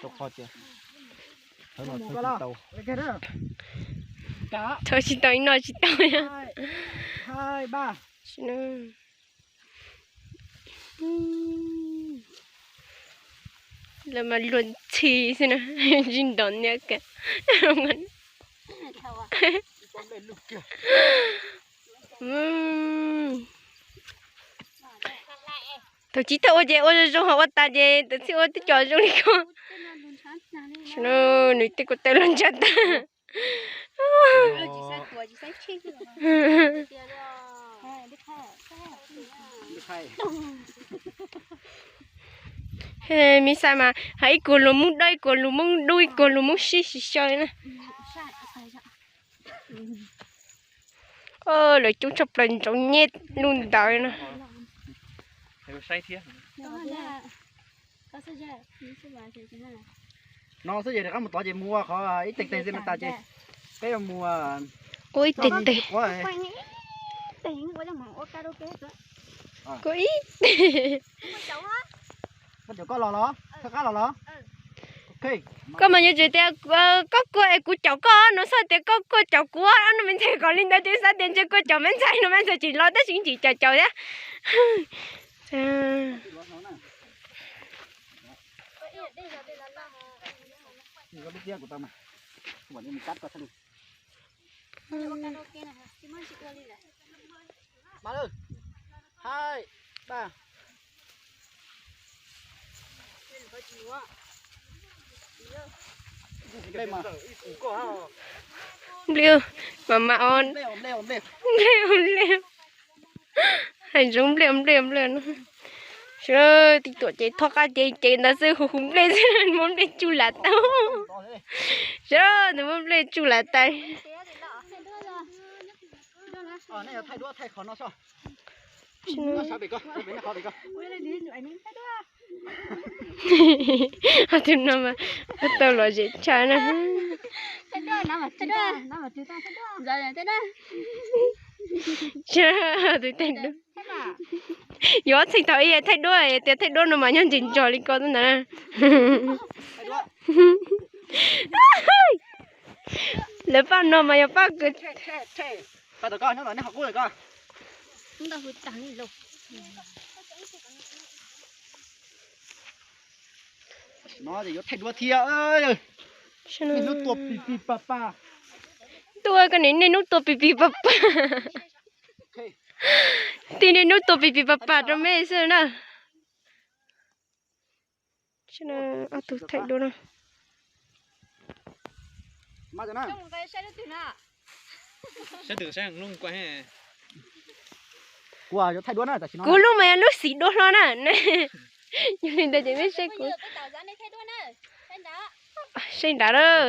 Rau qhov tias thawb no thawb tsis tau. Thawb tsis tau ib no tsis tau. Lawv mas luag ntxhi xwb na, tsis ntom niam kiag. Thaum chiv thawj ua ces ua zoo zoo, ho ua tas ces tawm txhij ua twb cov zoo li ko. Nws tej ko taw los ntshai tag. Me xav mas hais ib kuag luag Hmoob Dawb, ib kuag luag Hmoob Dub, ib kuag luag Hmoob Sib, tsis xyaw li na. Lawv coob tshaj plaws, ntsoov nyeb lub ntawd na. No xwb ces rov qab mus tod ces mus ua qhov ib teg teg xwb no tas ces peb mus ua ib teg teg. Kuv ib teg. Koj mas yuav tsum tias koj kuaj es kuv caum koj no xwb, tias koj kuaj caum kuv no me ntxhais, kom li ntawd ces xav tias ntshe kuaj caum me ntxhais no me ntxhais tsis los tab sis tsis caum caum thiab. Nplej mas mas os, nplej os nplej, hais ntsoov nplej nplej nplej no. Sawv daws tib tuam ces thoj qab ces ces ntawd xwb, hu hu nplej xwb, muab nplej tsuj lam tau. Sawv daws muab nplej tsuj lam tas. Tus no mas tau lom zem tshaj na. Tus thaij duab, yuav txheej thaum ib thaij duab tias thaij duab no mas nyob ntses ntsos li ko ntag na. Lawv paj no mas yog paj kws no yuav thaij duab thiab. Niaj hnub tua pis pis pas pas. Tuaj koj niam, niaj hnub tua pis pis pas pas. Tij niaj hnub tua pis pis pas pas rau me xwb na. Ob tug thaij duab no. Kuv lub mas yog lub xim dua hlo na. Yog li ntawd ces mej saib kuv. Saib nrad lawm.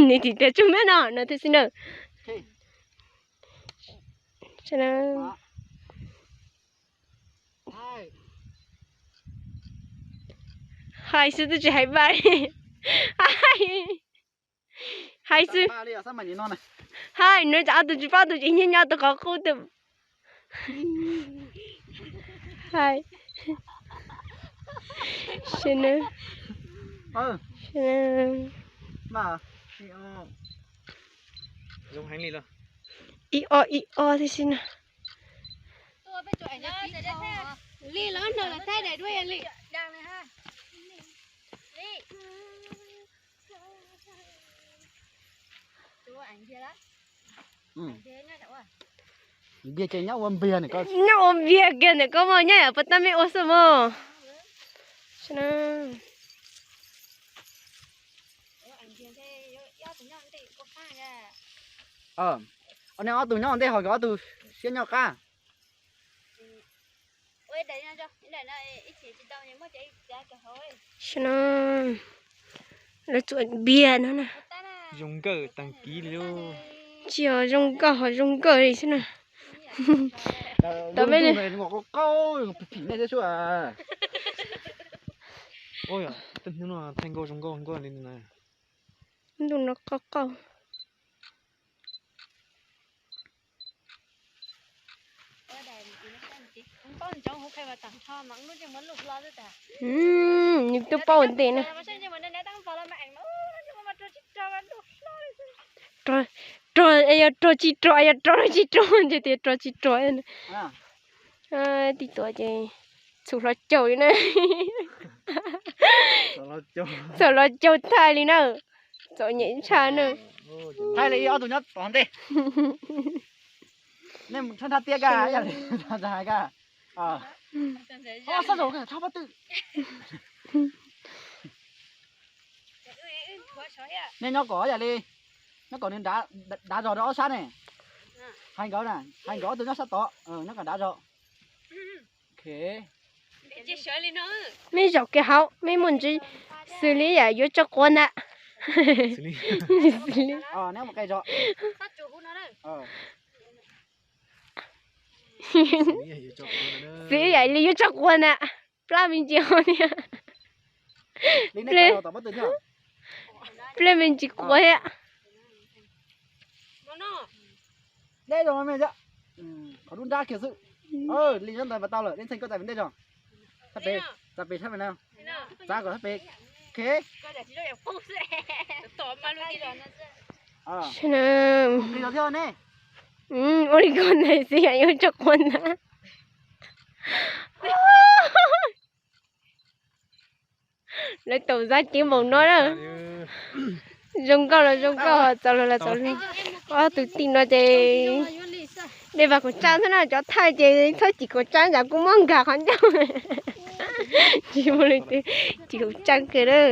Nws tim tias tsum me no no thiab xwb na. Hais xwb twb tsis hais npaj li. Hais xwb. Hais nws ob tug tsis paub tus tsis nyob nyob tus qhov qub tus. Hais. Ib ob ib ob thiab xwb na. Npiag ces nyob ua npiag, nyob ua npiag kiag ntawm koj mog, nyob yam puas tab mej ua xwb mog. Ob tug nyob ntej ho nkawd ob tug siab nyob qab. Lawv txuam npiag no na. Zoo nkauj tag kiv li lauj. Tsis yog zoo nkauj ho zoo nkauj li xwb na. Tej hnub no thaij nkauj zoo nkauj nkauj li na. Ntu no qoj qoj. Nws twb paub ua ntej na. Rog, yog rog tsis rog, yog rog tsis rog, ntshe tias rog tsis rog. Tib tuam ces txhum hlo caug li na. Txhum hlo caug thaij li na. Txom nyem tshaj na. Thaij li ob tug nyob tom ntej. Nej mus tshab nrhab tiab ka, yam li tag hais ka. Sab zaum tshab pob tw. Nej nyob kom yam li, nyob kom nws dav zog rau ob sab ne. Hais nkawd na, hais nkawd ob tug nyob sab tod, nyob kom dav zog. Mej zaum kiag hauv, mej muaj ntsis xws li yam yuav tso quav ntag. Xws li yam li yuav tso quav ntag. Plab me ntsis ho thiab. Plab me ntsis quav thiab. Qhov dub nrab kiag xwb. Li nyob ntawd mas tau lawm, dej ntxhee koj txais pem ntej tso. Txais pem, txais pem sab pem no. Txav kom sab pem. Ok. Ua li ko ntag xwb yam yuav tso quav ntag. Lawv tau zab ceev npaum no na. Zoo nkauj los zoo nkauj, txaus los txaus li. Ob tug tij no ces dej vas kaum tsab xwb na, cov thaij ces txhob cim kaum tsab, ntawm kuv muab nkag qhov ncauj. Tsis muaj leej twg cim kaum tsab kiag lawm.